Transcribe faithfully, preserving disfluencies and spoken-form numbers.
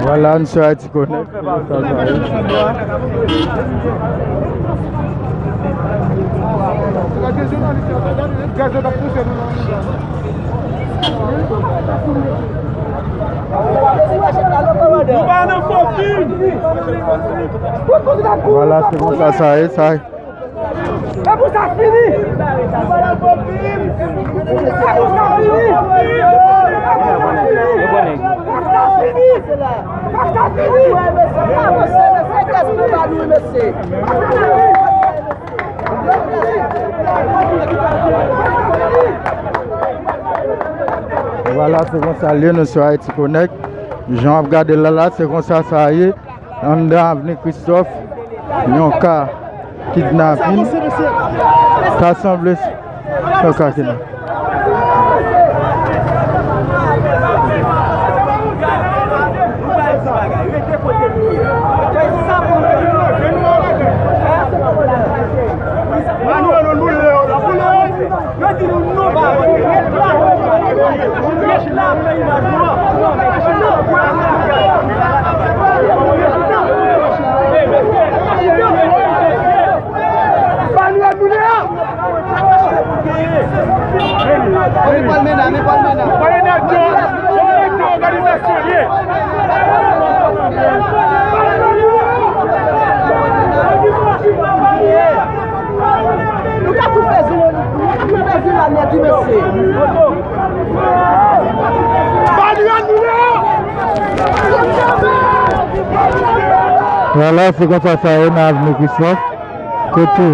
Vwala, nou sou Ayiti Connect. Nou pa nan fo fim. Vwala, se konsa sa ye, sa ye. Se pou sa fini! Se pou sa fini! Fòk sa fini! Fòk sa fini! Vwala, se konsa l ye, nou sou Ayiti Connect. Jan w ap gade l la, la, se konsa sa ye. Anndan Avni Kristòf, yon ka kidnapin. Ta sanble se yon ka kidnapin. Yo di nou non, pa vre. Mèch la ap fè imaj nou an. Ba nou la nou la. Ann pran l mennaj, ann pran l mennaj. Pale nèg yo, yo nèg yo, òganizasyon l ye. Nou ka tou fè zile, nou ka tou fè zile la nèt, mesye. Vwala, se konsa sa ye nan Avni Kristòf. Kote